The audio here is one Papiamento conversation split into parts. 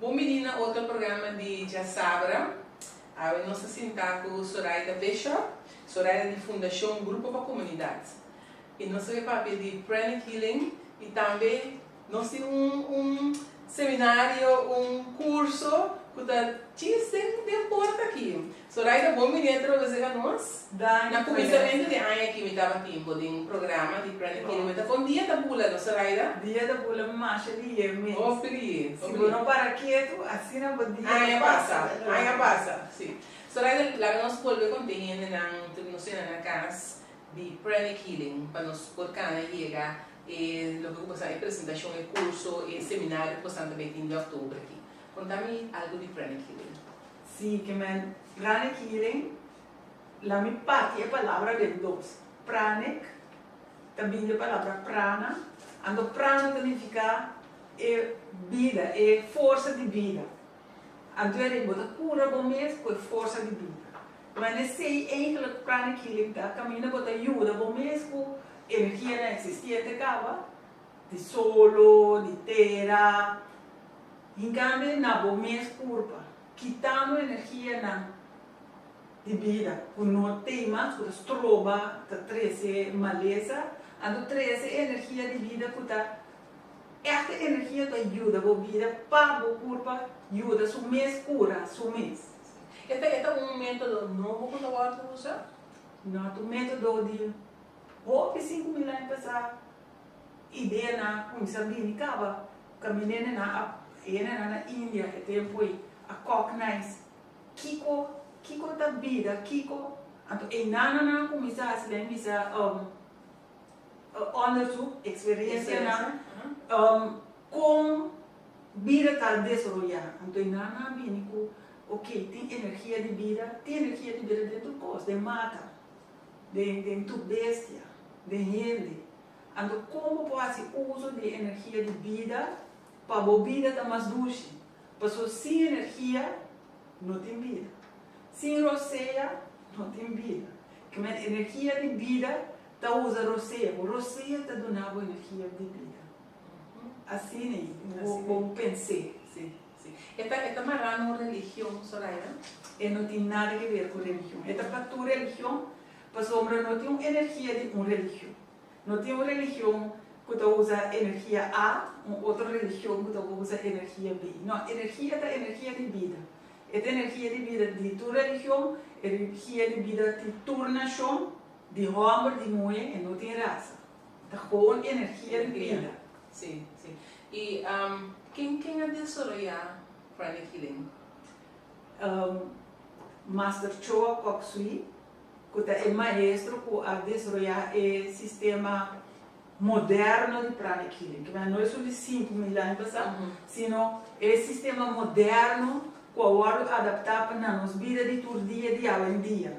Bon bini na otro programa di Djasabra. Awe nos ta sinta ku Soraida Bishop, Soraida di Fundashon Grupo pa Komunidat. I nos ta bai papia di Pranic Healing i tambe nos tin un un seminario, un kurso ku ta djis den den porta aki. Soraida, bon bini atrobe serka nos. Danki. Na kuminsamentu di aña aki mi tabatin bo den programa di Pranic Healing. Mi ta kon dia ta bula no, Soraida? Dia ta bula masha lihe mes. Hopi lihe, Si bo no para ketu, asina bo dia Aña ta pasa, pasa. aña pasa, si. Soraida, laga nos bolbe konta e hendenan tur nos tene na kas di Pranic Healing pa nos por kana yega e loke ku bo sa, e presentashon, e kurso, e seminario ku bo sa ta bai tin di òktober aki. Konta mi algu di Pranic Healing. Si, ke men Pranic Healing, la mi parti e palabra den dos. Pranic ta bini di e palabra prana, anto prana ta nifiká e bida, e forsa di bida. Anto e rei bo ta kura bo mes ku e forsa di bida. Ma nesei eigenlijk Pranic Healing ta kaminda bo ta yuda bo mes ku energianan existiente kaba, di solo, di tera, hinkando na bo mes kurpa, kitando energianan di bida ku no tei mas, ku ta stroba, ta trese malesa, anto trese energia di bida ku ta ègt e energia ku ta yuda bo bida pa bo kurpa yuda su mes kura su mes. E ta e ta un metodo nobo ku ta wòrdu usa? No, ta un metodo di hopi 5000 aña pasá. Ideanan a kuminsá bini kaba kaminda nan a hendenan na India e tempu ei a kòknais kiko kiko ta bida kiko anto einan nan a kuminsá hasi den bisa onderzoek eksperensianan kon bida ta desaroyá anto einan nan a bini ku oke tin energia di bida tin energia di bida den tur kos den mata den tur bestia den hende. Anto kon bo por hasi uso di e energia di bida pa bo bida ta mas dushi? Paso sin energia no tin bida. Sin rosea no tin bida. Kimen energia di bida ta usa rosea. Bo rosea ta duna bo energia di bida. Asina ei bo bo pens'é. Si, si. E ta e ta mará na un religion, Soraida? E no tin nada ke ber ku religion. E ta pa tur religion pasobra no tin un energia di un religion. No tin un religion ku ta usa energia A, un otro religion ku ta usa energia B. No, energia ta energia di bida. E ta energia di bida di tur religion, energia di bida di tur nashon, di hòmber, di muhé, e no tin rasa. Ta gewoon energia di bida. Sí, sí. I ken ken a desaroyá Pranic Healing? Master Choa Kok Sui. Ku ta e maestro ku a desaroyá e sistema moderno di pranic healing. Ke no esun di 5000 aña pasá, sino e sistema moderno ku a wòrdu adaptá pa na nos bida di tur dia di awendia.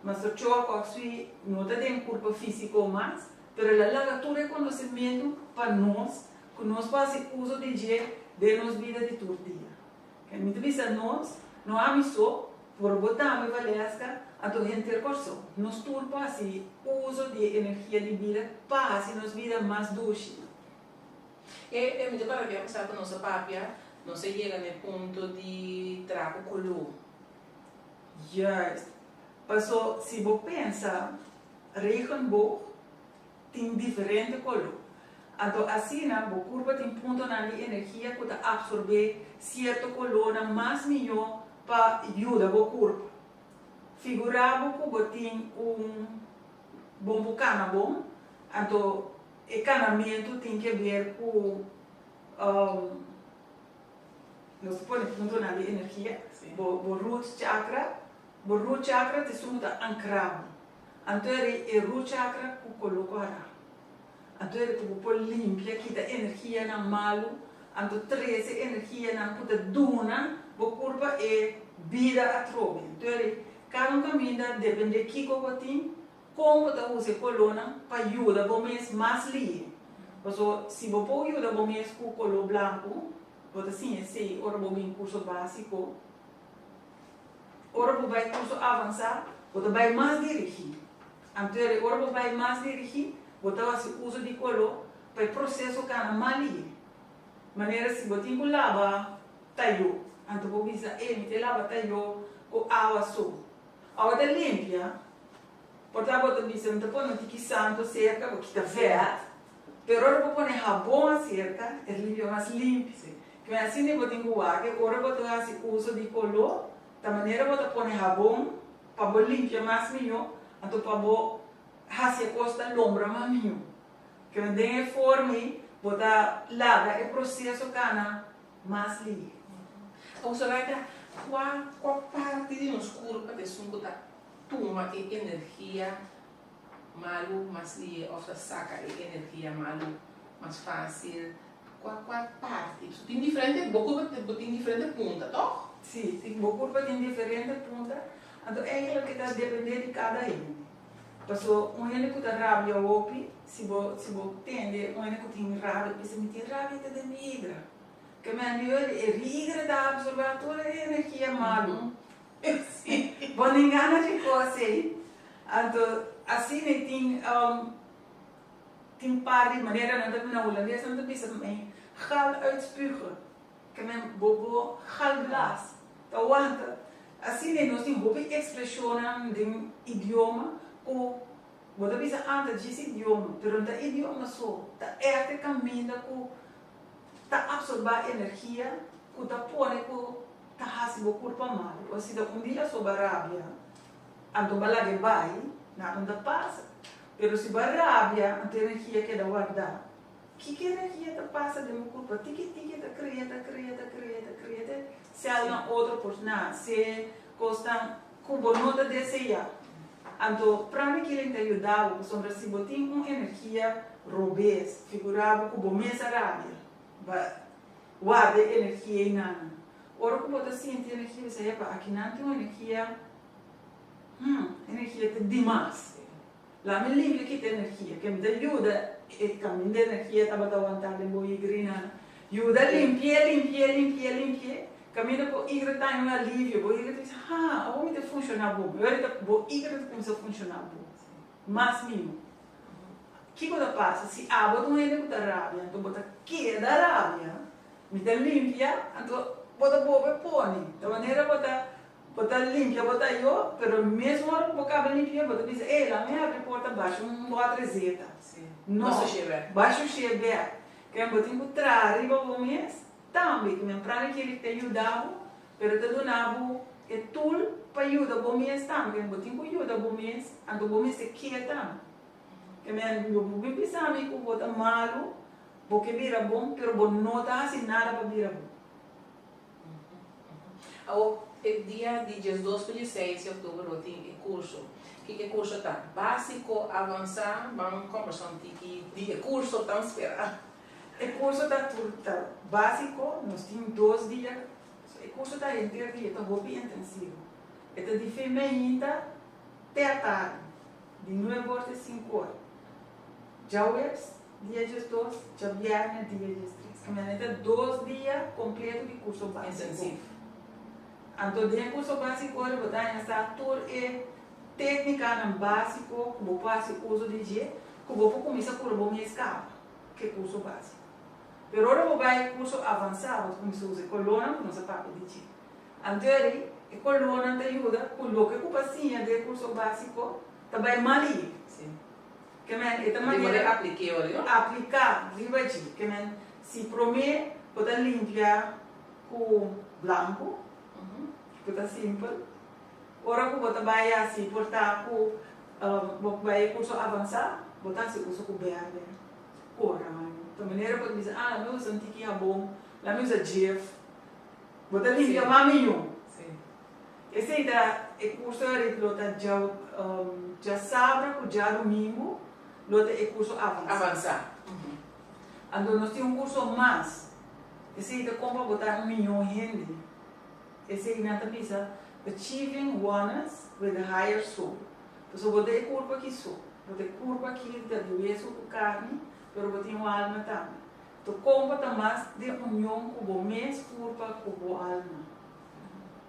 Master Choa Kok Sui no ta den kurpa físiko mas, pero el a laga tur e konosementu pa nos, ku nos por hasi uso di dje den nos bida di tur dia. Mi ta bisa nos, no ami so, por bo tambe Valeska, anto henter Kòrsou. Nos tur por hasi uso di e energia di bida pa hasi nos bida mas dushi. E mi ta para bia pasá ku nos a papia, nos a yega na e punto di traha ku koló. Juist. Paso si bo pensa regenboog tin diferente koló. Anto asina bo kurpa tin puntonan di energia ku ta apsorbé sierto kolónan mas mihó pa yuda bo kurpa. Figurá bo ku bo tin un bon bo kana bon, anto e kanamentu tin ke ber ku nos ta pone puntonan di energia, bo bo root chakra, bo root chakra ta esun ku ta ankrá bo. Anto eri e root chakra ku koló kòrá. Anto eri ku bo por limpia, kita energianan malu, anto trese energianan ku ta duna bo kurpa e bida atrobe. Anto eri kada un kaminda depende kiko bo tin, kon bo ta usa e kolónan pa yuda bo mes mas lihe. Paso si bo por yuda bo mes ku koló blanku, bo ta siña esei ora bo bin kurso básiko. Ora bo bai kurso avansá, bo ta bai mas dirigí. Anto e ora bo bai mas dirigí, bo ta hasi uso di koló pa e proseso kana mas lihé. Manera si bo tin ku laba. tayó. Anto bo bisa, E, mi ta laba tayó ku awa so. Awa ta limpia. Por ta bo ta bisa, mi ta pone un tiki santo serka, bo kita vèt. Pero ora bo pone habon aserka, e ta limpia mas limpi. Kmen asina bo tin ku wak, ora bo ta hasi uso di koló, ta manera bo ta pone habon pa bo limpia mas mihó, anto pa bo hasi e kos ta lombra mas mihó. Kmen den e forma ei bo ta laga e proseso kana mas lihe. Awor Zoraida, kua kua parti di nos kurpa ta esun ku ta tuma e energia malu mas lihe òf ta saka e energia malu mas fásil? Kua kua parti? So tin diferente, bo kurpa bo tin diferente punta, tòg? Sí, tin, bo kurpa tin diferente punta, anto eigenlijk e ta dependé di kada hende. Paso un hende ku ta rabia hopi, si bo si bo tende un hende ku tin rabia, bisa mi tin rabia ta den mi higra. Ke men di hoy e higra ta absorba tur e energia malu. Bo no gana di kos ei. Anto asina e tin tin par di manera nan ta na hulandes nan ta bisa gal uitspugen. Ke men bo bo galblaas ta wanta. Asina nos tin hopi ekspreshonnan den idioma ku bo ta bisa ah ta djis idioma, pero no ta idioma so, ta ègt e kaminda ku ta apsorbá energia ku ta pone ku ta hasi bo kurpa malu. O si ta un dia so bo a rabia, anto bo a laga e bai, nada no ta pasa. Pero si bo a rabia, anto e energia keda wardá. Kiko energia ta pasa den bo kurpa? Tiki tiki ta kria, ta kria, ta kria, ta kria te sèlnan otro por nase, kosnan ku bo no ta deseá. Anto prana kilen ta yuda bo pasobra si bo tin un energia robes, figurá bo ku bo mes a rabia, ba warda e energia einan. Ora ku bo ta sinti energia bo sa, epa, akinan tin un energia, hmm, energia ta dimas. La mi limpia kita energia, ke mi ta yuda e kaminda energia tabata wantá den bo igrinan. Yuda limpi'é, limpi'é, limpi'é, limpi'é, kaminda bo igra ta haña un alivio, bo igra ta bisa, ha, awor mi ta funshoná bon. E ora ta bo igra ta kuminsá funshoná bon, mas mihó. Kiko ta pasa si abo ta un hende ku ta rabia, anto bo ta keda rabia, mi ta limpia, anto bo ta bobe pone, ta manera bo ta Bo ta limpia bo tayo, pero mes ora ku bo kaba limpia bo ta bisa, ey, laat mi habri porta basha un bòt reseta. No, basha un shie bèk. Ken bo tin ku traha riba bo mes tambe. Ke men prana kili ta yuda bo, pero ta duna bo e tool pa yuda bo mes tambe. Ken bo tin ku yuda bo mes, anto bo mester ke tambe. Ke men bo bin bisa mi ku bo ta malu, bo ke bira bon, pero bo no ta hasi nada pa bira bon. Awor, e dia di diesdos pa dieseis di oktober lo tin e kurso. Kiko e kurso ta? Básiko, avansá, ban kombersá un tiki di e kurso tan sperá. E kurso ta tur ta básiko, nos tin dos dia, e kurso ta henter dia, ta hopi intensivo. E ta di fin meinta te atardi, di nuebe or te sinku or. Djaweps Dia diesdos, djabièrnè dia diestres. Kaminda ta dos dia kompleto di kurso básiko. Intensivo. Anto den e kurso básiko ora bo ta haña sa tur e téknikanan básiko ku bo por hasi uso di dje, ku bo por kuminsá kura bo mes kaba ku e kurso básiko. Pero ora bo bai e kurso avansá bo ta kuminsá usa e kolónan ku nos a papia di dje. Anto eri e kolónan ta yuda ku loke ku bo a siña den e kurso básiko ta bai mal i. Ke men e ta manera apliká riba dje. Ke men si promé bo ta limpia ku blanku, ku ta simpel, ora ku bo ta bai hasi por ta ku bo bai e kurso avansá, bo ta hasi uso ku bèrdè, ku oraño. Ta manera bo ta bisa, ah lami usa un tiki habon, lami usa Jif. Bo ta limpia mas mihó. Esei ta e kurso eri lo ta djasabra ku djadumingu lo ta e kurso avansá. Avansá. Anto nos tin un kurso mas. Esei ta kon pa bo ta un miñó hende. Esei nan ta bisa Achieving Oneness with the Higher Soul. Pasobra bo ta e kurpa aki so. Bo ta e kurpa aki ta di wesu ku karni, pero bo tin un alma tambe. To kon pa ta mas den union ku bo mes kurpa ku bo alma.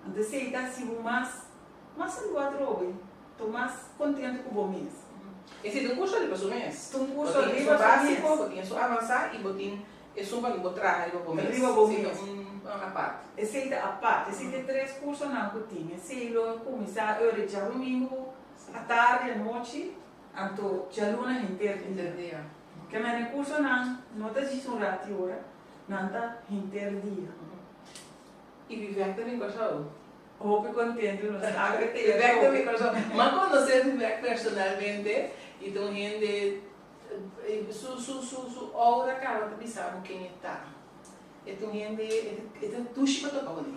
Anto esei ta hasi bo mas mas salú atrobe, to mas kontentu ku bo mes. Esei ta un kurso riba su mes. Ta un kurso riba su mes. Bo tin esun básiko, bo tin esun avansá i bo tin. Esun pa bo traha riba bo mes. Riba bo Si, mes. un apart. Esei ta apart. Esei ta e tres kursonan ku tin. Esei lo kuminsá ora djadumingu atardi, anochi, anto djaluna henter dia. Henter dia. Ke men e kursonan no ta djis un rat di ora, nan ta henter dia. I Vivek ta bin Kòrsou? Hopi kontentu nos ta ku te Vivek ta bin Kòrsou. M'a konosé Vivek personalmente i ta un hende Su su su su aura kaba ta bisa bo ken e ta. E ta un hende e ta dushi pa topa kuné.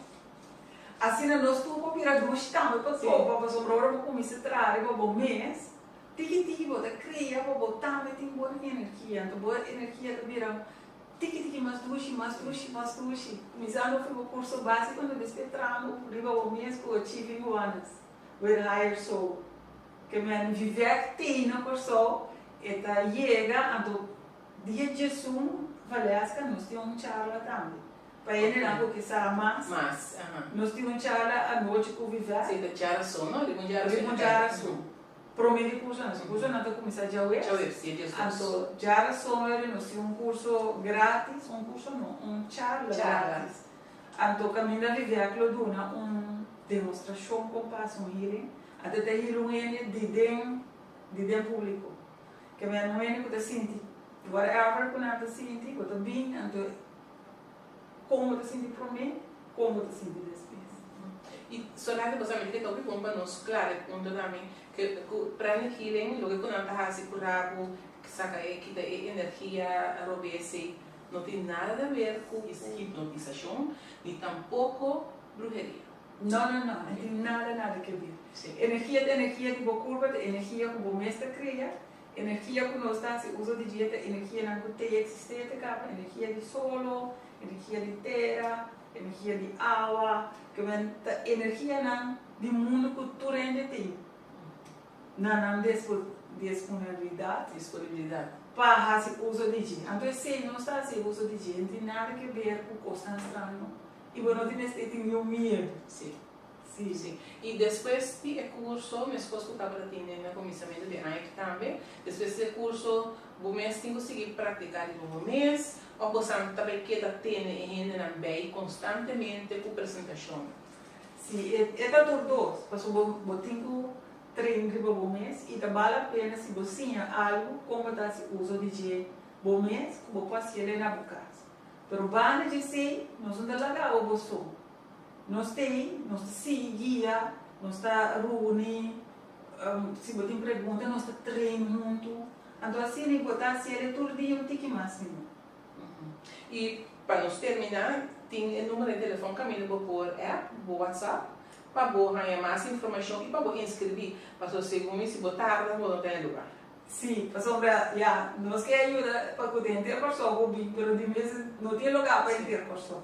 Asina nos tur por bira dushi tambe pa topa pasobra ora bo kuminsá traha riba bo mes, tiki tiki bo ta kria pa bo tambe tin bon energia. Anto bo energia ta bira tiki tiki mas dushi, mas dushi, mas dushi. Kuminsando for bo kurso básiko anto despues trahando riba bo mes ku Achieving Oneness with Higher Soul. Ke men Vivek tei na Kòrsou e ta yega anto dia djesun Valeska nos tin un charla tambe pa hendenan ku ke sa mas Mas, aha. nos tin un charla anochi ku Vivek. Si ta djarason no? Riba un djarason. Riba un djarason. Prome di kurso nos kursonan ta kuminsá djaweps. Djaweps, dia djesdos. Anto djarason eri nos tin un kurso gratis, un kurso no, un charla gratis. Anto kaminda Vivek lo duna un demostrashon kon pasa un healing. Ate ta hil un hende di den di den publico. Ke men un hende ku ta sinti whatever ku nan ta sinti, bo ta bin anto kon bo ta sinti prome, kon bo ta sinti despues. I solamente bo sa mi ta ke ta hopi bon pa nos klara e punto tambe ke ku pranic healing loke ku nan ta hasi ku rabu saka e kita e energia robes ei no tin nada di haber ku hipnotisashon ni tampoko bruheria. No, no, no, no tin nada, nada ke ber. Energia ta energia di bo kurpa, ta energia ku bo mes ta krea, energia ku nos ta hasi uso di dje ta energianan ku te eksistente kaba, energia di solo, energia di tera, energia di awa, ke men ta energianan di mundu ku tur hende tin na nan disponibilidat Disponibilidat. pa hasi uso di dje. Anto esei nos ta hasi uso di dje, no tin nada ke ber ku kosnan straño. I bo no tin mester tin niun miedu. Sí. Sí. Sí. I despues di e kurso, meskos ku tabata tin den na kuminsamentu di aña aki tambe, despues di e kurso bo mes tin ku sigui praktiká riba bo mes òf bo san ta bai keda tene e hendenan bei konstantemente ku presentashonnan? Sí, e e ta tur dos, pasobra bo bo tin ku train riba bo mes i ta bal la pena si bo siña algu kon bo ta hasi uso di dje bo mes ku bo por hasiel na bo kas. Pero banda dje esei, nos no ta laga awa bo so. Nos t'ei, nos ta sigui guia, nos ta runi, si bo tin pregunta nos ta train huntu. Anto asina bo ta hasiel e tur dia un tiki mas mihó. I pa nos terminá, tin e numero di telefòn kaminda bo por app, bo WhatsApp, pa bo haña mas informashon i pa bo inskribí. Pasobra segun mi si bo tarda bo no ta den lugá. Sí, pasobra ya, nos ke a yuda pa ku den henter Kòrsou bo bin, pero di mes no tin lugá pa henter Kòrsou.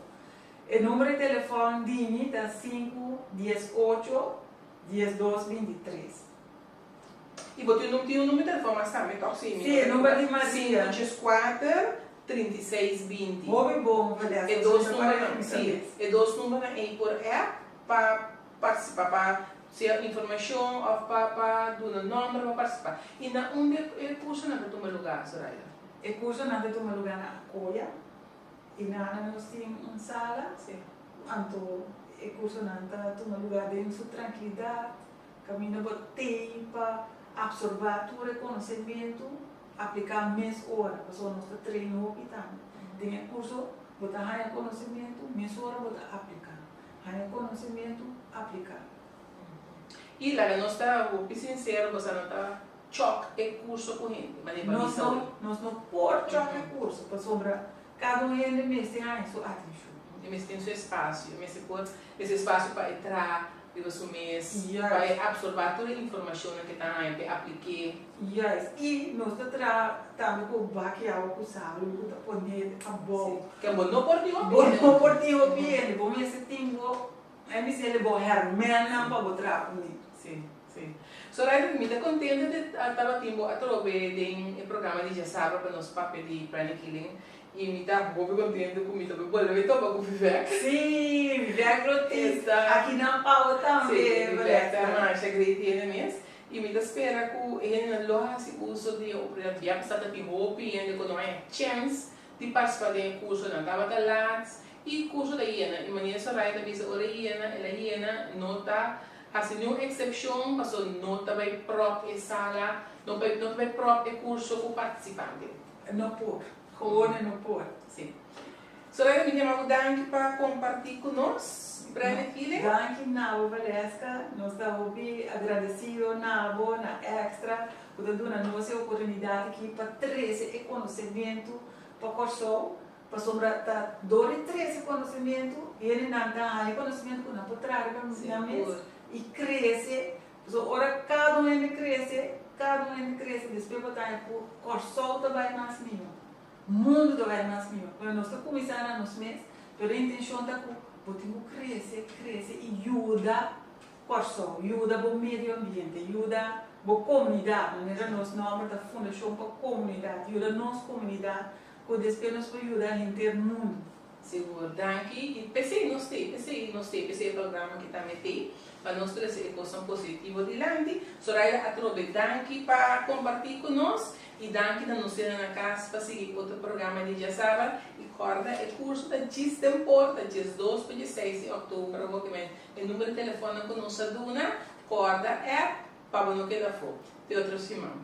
E number di telefòn di mi ta sinku 18 12 23. I bo tin un number di telefòn mas tambe tòg? Sí, Sí, e number di Maria. Sinku 14 36 20. Hopi bon, Vanessa. E dos numbernan, sí, e dos numbernan ei por app pa partisipá pa sea informashon òf pa pa duna nòmber pa partisipá. I na unda e kursonan ta tuma lugá, Zoraida? E kursonan ta tuma lugá na Akoya. I nana nos tin un sala. Anto e kursonan ta tuma lugá den su trankilidat, kaminda bo tei pa apsorbá tur e konosementu, apliká mes ora, pasobra nos ta train hopi tambe. Den e kurso bo ta haña konosementu, mes ora bo ta apliká. Haña konosementu, apliká. I laga nos ta hopi sinsero, boso no ta chòk e kurso ku hende, manera pa Nos bisa no, hoy. nos no por chòk e kurso, pasobra kada un hende mester haña su atenshon. E mester tin su espasio, e mester por e espasio pa e traha riba su mes, pa e absorbá tur e informashonnan ku e ta haña, pa e aplik'é. Juist. I nos ta traha tambe ku baki awa ku salu ku ta pone abou. Ke bo no por tin hopi hende. Bo no por tin hopi hende. Bo mester tin bo, mi bisa hende, bo hèrmènnan pa bo traha kuné. Sí, sí. Soraya, mi ta kontento di tabatin bo atrobe den e programa di djasabra pa nos papia di Pranic Healing. I mi ta hopi kontento ku mi ta por bolbe topa ku Vivek. Sí, Vivek lo tin akinan pa bo tambe. Sí, Vivek ta masha great hende mes. I mi ta spera ku e hendenan lo hasi uso di e oportunidat. Bia pasá ta tin hopi hende ku no haña chèns di partisipá den e kursonan tabata lat i kurso ta yena i manera Soraya ta bisa ora e yena el a yena no ta hasi niun eksepshon paso no ta bai pròp e sala no bai no ta bai pròp e kurso ku partisipante. No por, gewoon e no por. Si. Soraya mi yama bo danki pa kompartí ku nos Pranic Healing. Danki na bo Valeska, nos ta hopi agradesido na bo, na Extra ku ta duna nos e oportunidat aki pa trese e konosementu pa Kòrsou, pasobra ta dor di trese konosementu hendenan ta haña konosementu ku nan por traha riba nan mes i krese, pasobra ora kada un hende krese, kada un hende krese despues bo ta haña ku Kòrsou ta bai mas mihó. Mundu ta bai mas mihó. Pero nos ta kuminsá na nos mes, pero e intenshon ta ku bo tin ku krese, krese i yuda Kòrsou, yuda bo medio ambiente, yuda bo komunidat, manera nos nòmber ta Fundashon pa Komunidat, yuda nos komunidat ku despues nos por yuda henter mundu. Sigur, danki. I p'esei nos t'ei, p'esei nos t'ei, p'esei e programa aki tambe t'ei, pa nos trese e kosnan positivo dilanti. Soraya atrobe danki pa kompartí ku nos i danki na nos hende na kas pa sigui otro programa di djasabat. I kòrda e kurso ta djis den porta, 12 pa 16 di òktober awor ke men e number di telefònnan ku nos a duna, kòrda app pa bo no keda afó. Te otro siman.